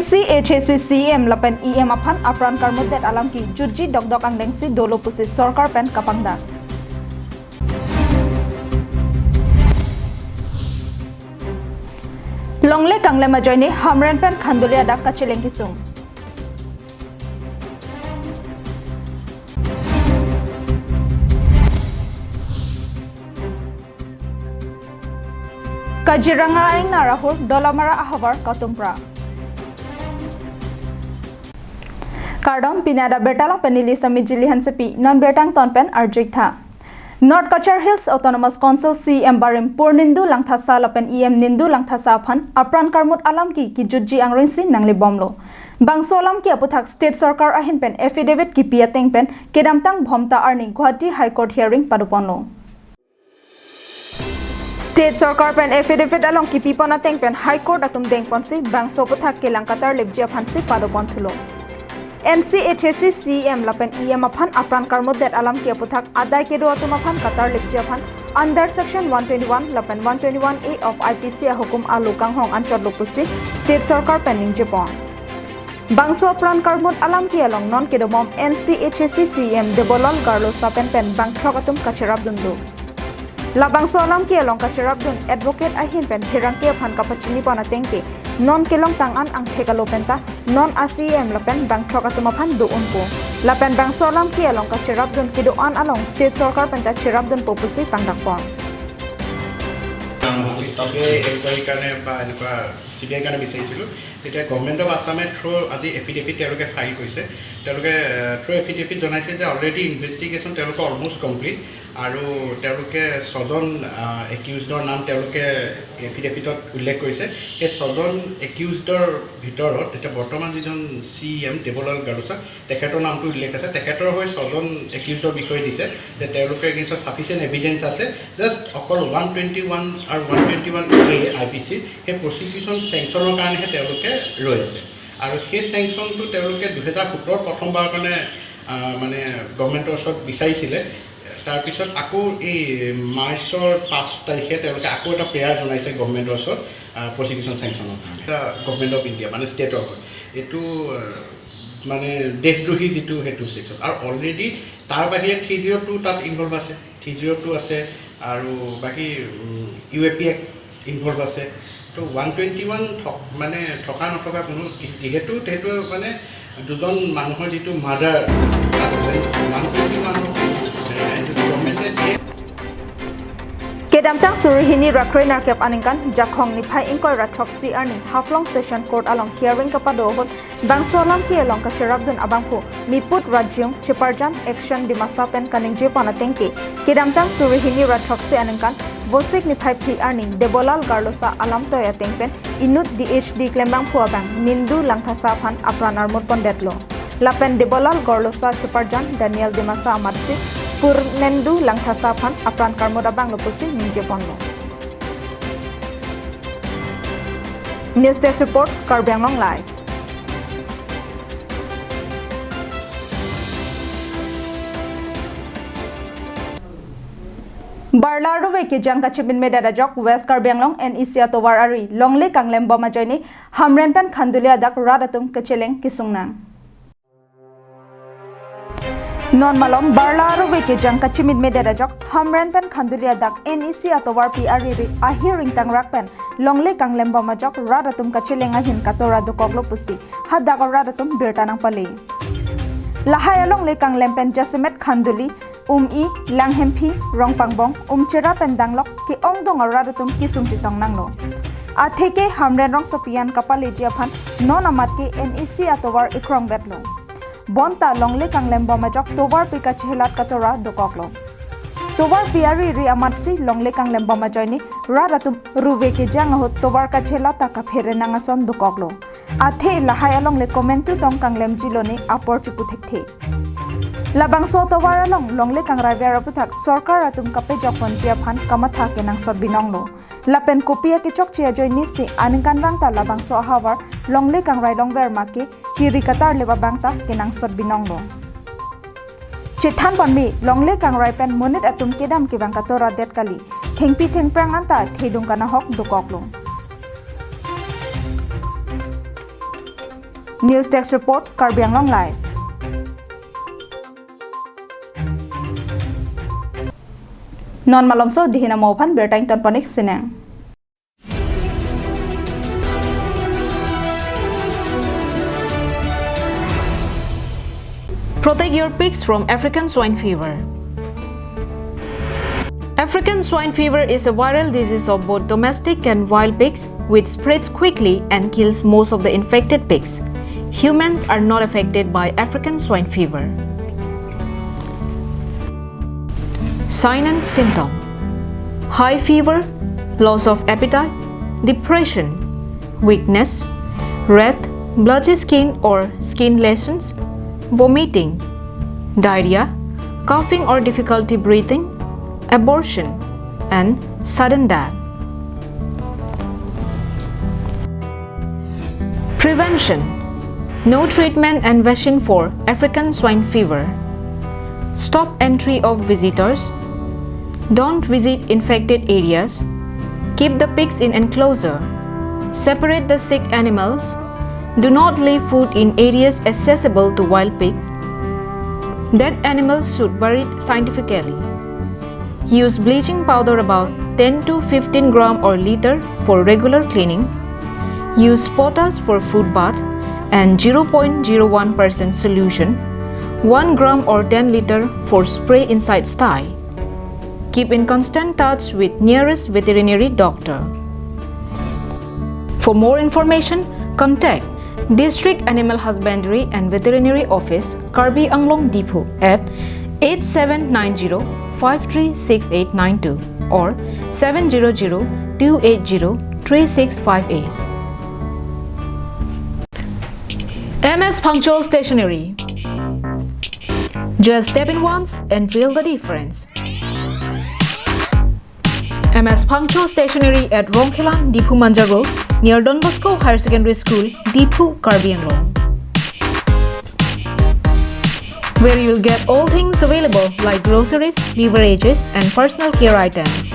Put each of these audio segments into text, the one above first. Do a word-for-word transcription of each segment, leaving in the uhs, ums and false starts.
C H A C C E M lapen E M aphan apran karmutdet alam kejutji dokdok angdengsi dolo pusi sorkar pen kapangdak. Longle kanglem ajoine Hamren pen Khanduli adak kacheleng kesung. Kaziranga ingnar ahur Dolamara ahavar katumpra. Kardom, pini adak birta along pen neli Sami Jili Hansepi, non birta angton pen arju-ik tha. North Cachar Hills Autonomous Council C E M barim pur Nindu Langthasa lapen E M Nindu Langthasa aphan apran karmut alam ke kejutji angrengsi nanglebomlo. Bangso alam ke aputhak state sorkar ahin pen affidavit kipi ateng pen kedamtang Bhomta arni Guwahati High Court hearing padoponlo. State sorkar pen affidavit along kipipon ateng pen High Court atum dengponsi bangso aputhak kelang katarlipji aphansi padopon thulo. N C H A C C E M lapen E M aphan apran karmutdet alam ke aputhak adai kedo atum aphan katarlipji aphan under section one twenty-one lapen one twenty-one A of I P C ahukum alo kanghong anchotlo pusi state sorkar pen ningjepon. Bangso apran karmut alam ke along non kedobom N C H A C C E M Debolal Gorlosa pen pen bangthrok atum kacherapdun do. Labangso alam ke along kacherapdun advocate ahin pen pherangke aphan kapachinipon ateng ke non kelongtang an angthek alo penta non a-C E M lapen bangthrok atum aphan do-unpo. Lapen bangso alam ke along kacherapdun kedo-an along state sorkar penta cherapdunpo pusi pangdakpon. আৰম্ভ কৰিছে। C B I এনকুৱাৰীৰ কাৰণে বা এনেকুৱা C B আইৰ কাৰণে বিচাৰিছিলোঁ। তেতিয়া গভৰ্ণমেণ্ট অফ আছামে থ্ৰু আজি এফিডেভিট তেওঁলোকে ফাইল কৰিছে। তেওঁলোকে থ্ৰু এফিডেভিট জনাইছে যে অলৰেডি ইনভেষ্টিগেশ্যন তেওঁলোকৰ অলমষ্ট কমপ্লিট আৰু তেওঁলোকে ছজন একিউজডৰ নাম তেওঁলোকে এফিডেভিটত উল্লেখ কৰিছে। সেই ছজন একিউজডৰ ভিতৰত এতিয়া বৰ্তমান যিজন চি ই এম দেৱলাল গাৰোচা, তেখেতৰ নামটো উল্লেখ আছে। তেখেতৰ হৈ ছজন একিউজডৰ বিষয়ে দিছে যে তেওঁলোকৰ এগেইনষ্টত ছাফিচিয়েণ্ট এভিডেন্স আছে। জাষ্ট অকল ওৱান টুৱেণ্টি ওৱান আৰু one twenty one A I P চিৰ সেই প্ৰচিকিউশ্যন চেংচনৰ কাৰণেহে তেওঁলোকে ৰৈ আছে। আৰু সেই চেংচনটো তেওঁলোকে দুহেজাৰ সোতৰত প্ৰথমবাৰৰ কাৰণে আহ, মানে গভৰ্ণমেণ্টৰ ওচৰত বিচাৰিছিলে। তাৰপিছত আকৌ এই মাৰ্চৰ পাঁচ তাৰিখে তেওঁলোকে আকৌ এটা প্ৰেয়াৰ জনাইছে গভৰ্ণমেণ্টৰ ওচৰত, আহ, প্ৰচিকিউশ্যন চেংচনৰ কাৰণে। এটা গভৰ্ণমেণ্ট অফ ইণ্ডিয়া, মানে ষ্টেটৰ হয়। এইটো, আহ, মানে দেশদ্ৰোহী যিটো, সেইটো ছেকশ্যন। আৰু অলৰেডি তাৰ বাহিৰে থ্ৰী জিৰ' টু তাত ইনভল্ভ আছে, থ্ৰী জিৰ' টু আছে আৰু বাকী, um, U A P act involve আছে। তো ওৱান টুৱেণ্টি ওৱান থক-, মানে থকা নথকা কোনো, যিহেতু সেইটো মানে দুজন মানুহৰ যিটো মাৰ্ডাৰ, ওৱান টুৱেণ্টি ওৱান গভৰ্ণমেণ্টে দিয়ে। Kedamtang suri hini ra kre-nerkep aningkan Jakhong niphai ingkoi ra throksi arni Haflong Session Court along hearing kapado ahut bangso alam ke along kacherapdun abangphu Miput Rajiyung Cheparjan Action Dimasa pen kaningjepon ateng ke, kedamtang suri hini ra throksi aningkan Vosik niphai phli arni Debolal Gorlosa alamtoi ateng pen inut D H D klembangphu abang Nindu Langthasa aphan apran armutpondetlo. Lapen Debolal Gorlosa Cheparjan Daniel Dimasa amatsi pur Nindu Langthasa aphan apran karmut abanglo pusi ningjeponlo. News Desk Report, Karbi Anglong Live. Barla ruve kejang kachimitmedet ajok West Karbi Anglong N E C atovar ari longle kanglembom ajoine Hamren pen Khanduli adak rat atum kacheleng kesungnang. Non malom barla ruve kejang kachimitmedet ajok Hamren pen Khanduli adak N E C atovarpi ariri ahir ingtangrak pen longle kanglembom ajok rat atum kacheleng ahin katora dokoklo pusi hadak arat atum birta nangpale. Lahai alongle kanglem pen jasemet Khanduli, Umi, Langhemphi, Rongpangbong, Umchera pen danglok ke-ongdung arat atum kesung chetong nanglo. Atheke Hamren rongsopi an kapaleji aphan non amat ke N E C atovar ikrongvetlo. Bonta longle kanglembom ajok tovarpi kachelat katora dokoklo. Tovarpi ariri amatsi longle kanglembom ajoine rat atum ruve kejang ahut tovar kachelat ta kaphere nang ason dokoklo. Athe lahai alongle komantu tong kanglemjilone apor chipu thekthe. Labangso tovar along longle kangraiver aputhak sorkar atum kapejokponji aphan kamatha kenangsot binonglo. Lapen kopi akechokche ajoinesi aningkanvang ta labangso ahavar longle kangrai longver ma ke kiri katarlip abang ta kenangsot binonglo. Chethanponme, longle kangrai pen monit atum kedam kevang katoradet kali, thengpi thengphrang anta thedung kanahok dokoklo. News Desk Report, Karbi Anglong Live. Non malomso dihin amo aphan birta ingtonpon-ik sinang. Protect your pigs from African swine fever. African swine fever is a viral disease of both domestic and wild pigs, which spreads quickly and kills most of the infected pigs. Humans are not affected by African swine fever. Sign and symptom: high fever, loss of appetite, depression, weakness, red, blotchy skin or skin lesions, vomiting, diarrhea, coughing or difficulty breathing, abortion, and sudden death. Prevention: no treatment and vaccine for African swine fever. Stop entry of visitors. Don't visit infected areas. Keep the pigs in enclosure. Separate the sick animals. Do not leave food in areas accessible to wild pigs. Dead animals should buried scientifically. Use bleaching powder about ten to fifteen gram or liter for regular cleaning. Use potash for food bath and zero point zero one percent solution, one gram or ten liter for spray inside sty. Keep in constant touch with nearest veterinary doctor. For more information, contact District Animal Husbandry and Veterinary Office, Karbi Anglong Diphu at eight seven nine zero five three six eight nine two or seven zero zero two eight zero three six five eight. M S Phangcho Stationery. Just step in once and feel the difference. M S Phangcho Stationery at Rongkhelan, Diphu Manja Road, near Don Bosco Higher Secondary School, Diphu, Karbi Anglong, where you'll get all things available like groceries, beverages, and personal care items.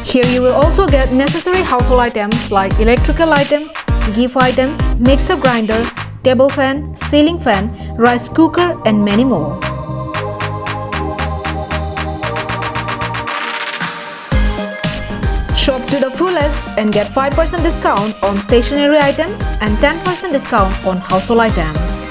Here you will also get necessary household items like electrical items, gift items, mixer grinder, table fan, ceiling fan, rice cooker, and many more. Shop to the fullest and get five percent discount on stationery items and ten percent discount on household items.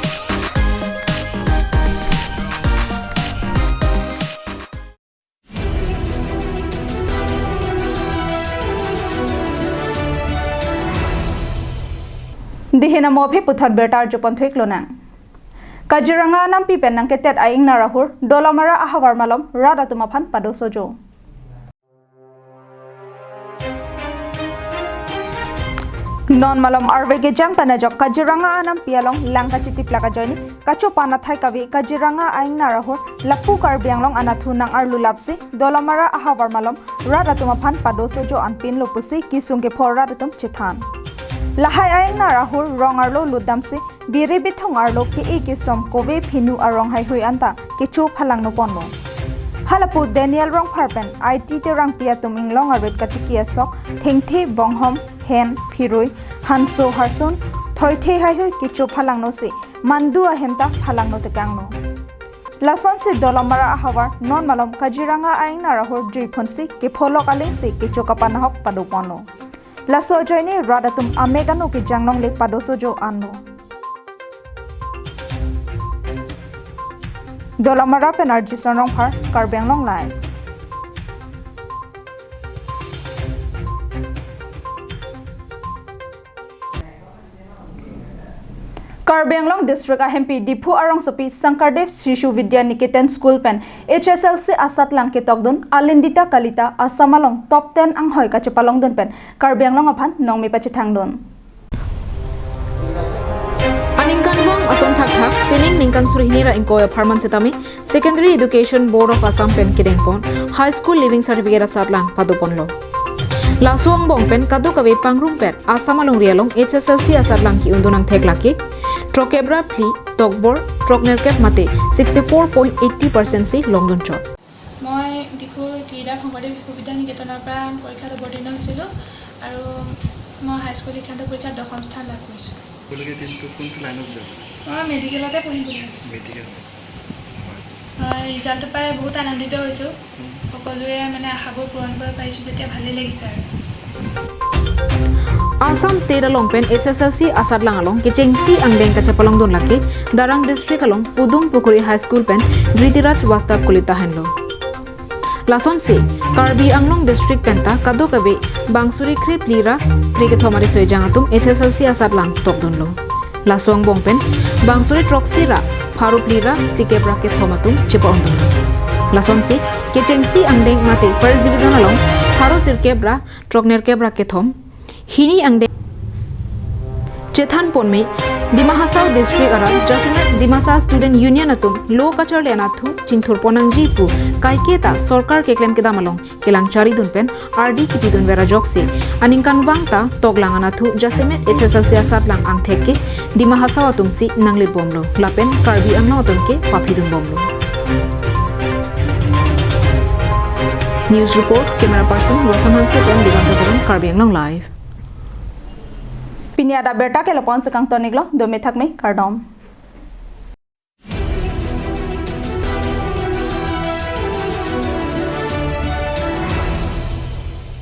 Dihin amo aphi puthot birta arjupon thu-ik lonang. Kaziranga anampi pen nangketet a-ingnar ahur Dolamara ahavar malom rat atum aphan padosojo. Non malom arve kejang pen ajok Kaziranga anampi along lang kachitiplak ajoine kachopan athai kave Kaziranga a-ingnar ahur lapu Karbi Anglong anatthu nang-arlu lapsi Dolamara ahavar malom rat atum aphan padosojo anpinlo pusi kesung kepho rat atum chethan. Lahai a-ingnar ahur rong arlo lutdamsi biri bithung arlo ke-e kesom kove phinu arong haihui anta kecho phalangno ponlo. Halapu Daniel Rongphar pen I T Terangpi atum inglong arit katiki asok thengthe, bonghom, hen, phirui, hanso, harsun, thoithe haihui kecho phalangno si mandu ahem ta phalangno tekangno. Lasonsi Dolamara ahavar non malom Kaziranga a-ingnar ahur jui phonsi kepholok alingsi kecho kapanahok padoponlo. Laso ajoine rat atum amek ano kejang longle padosojo anlo. Dolamara pen R J Sonrongphar, Karbi Anglong Live. Karbi Anglong District ahempi Diphu arongsopi Sankardev Shishu Vidya Niketan School pen H S L C asatlang ketokdun Alindita Kalita Assam along top ten anghoi kachepalongdun pen Karbi Anglong aphan nongmi pachethangdun. Aningkanvang ason thakthak, pining ningkan suri hini ra ingkoi apharman setame Secondary Education Board of Assam pen kedengpon High School Leaving Certificate asatlang padoponlo. Laso angbong pen kadokave pangrumpet Assam alongri along H S L C asatlang ke-undun angthek lake throkkep ra phli, tokbor throknerkep mate sixty four point eighty percent si longdunchot. মই ডিফুৰ ক্ৰীড়া শংকৰদেৱ শিশু বিদ্যা নিকেতনৰ পৰা পৰীক্ষাত অৱতীৰ্ণ হৈছিলোঁ আৰু মই হাইস্কুল শিক্ষান্ত পৰীক্ষাত দশম স্থান লাভ কৰিছোঁ। আপোনালোকে দিনটো কোনটো লাইনত যাব? মই মেডিকেলতে পঢ়িম বুলি ভাবিছোঁ। মেডিকেল। হয়, ৰিজাল্টটো পাই বহুত আনন্দিত হৈছোঁ। সকলোৱে মানে আশাবোৰ পূৰণ কৰিব পাৰিছোঁ যেতিয়া ভালেই লাগিছে আৰু। Assam State along pen H S L C asatlang along kechengsi angdeng kachepalongdun lake Darrang District along Pudum Pukhuri High School pen Dhritiraj Vastav kolita henlo. Lasonsi Karbi Anglong District penta kadokave bang suri kre phli ra kre kethom ari soi jang atum H S L C asatlang tokdunlo. Laso angbong pen bang suri throksi ra pharo phli ra tikep ra kethom atum chepa-ongdun. Lasonsi kechengsi angdeng mate first division along pharo sirkep ra throknerkep ra kethom, hini angdeng chethan ponme Dima Hasao District arat jasemet Dimasa Student Union atum lo kacharli anatthu chingthur ponnangji pu kaiketa sorkar keklem kedam along kelang charidun pen ardi kipidun vera ajoksi aningkanvang ta toklang anatthu jasemet H S L C asatlang angthek ke Dima Hasao atumsi nanglit bomlo lapen Karbi Anglong atum ke paphidun bomlo. News report, camera person Rosan Hanse pen Diganta Teron, Karbi Anglong Live. Pini adap abirta ke lapu-an si kangton-iklo, dome thakme, kardom.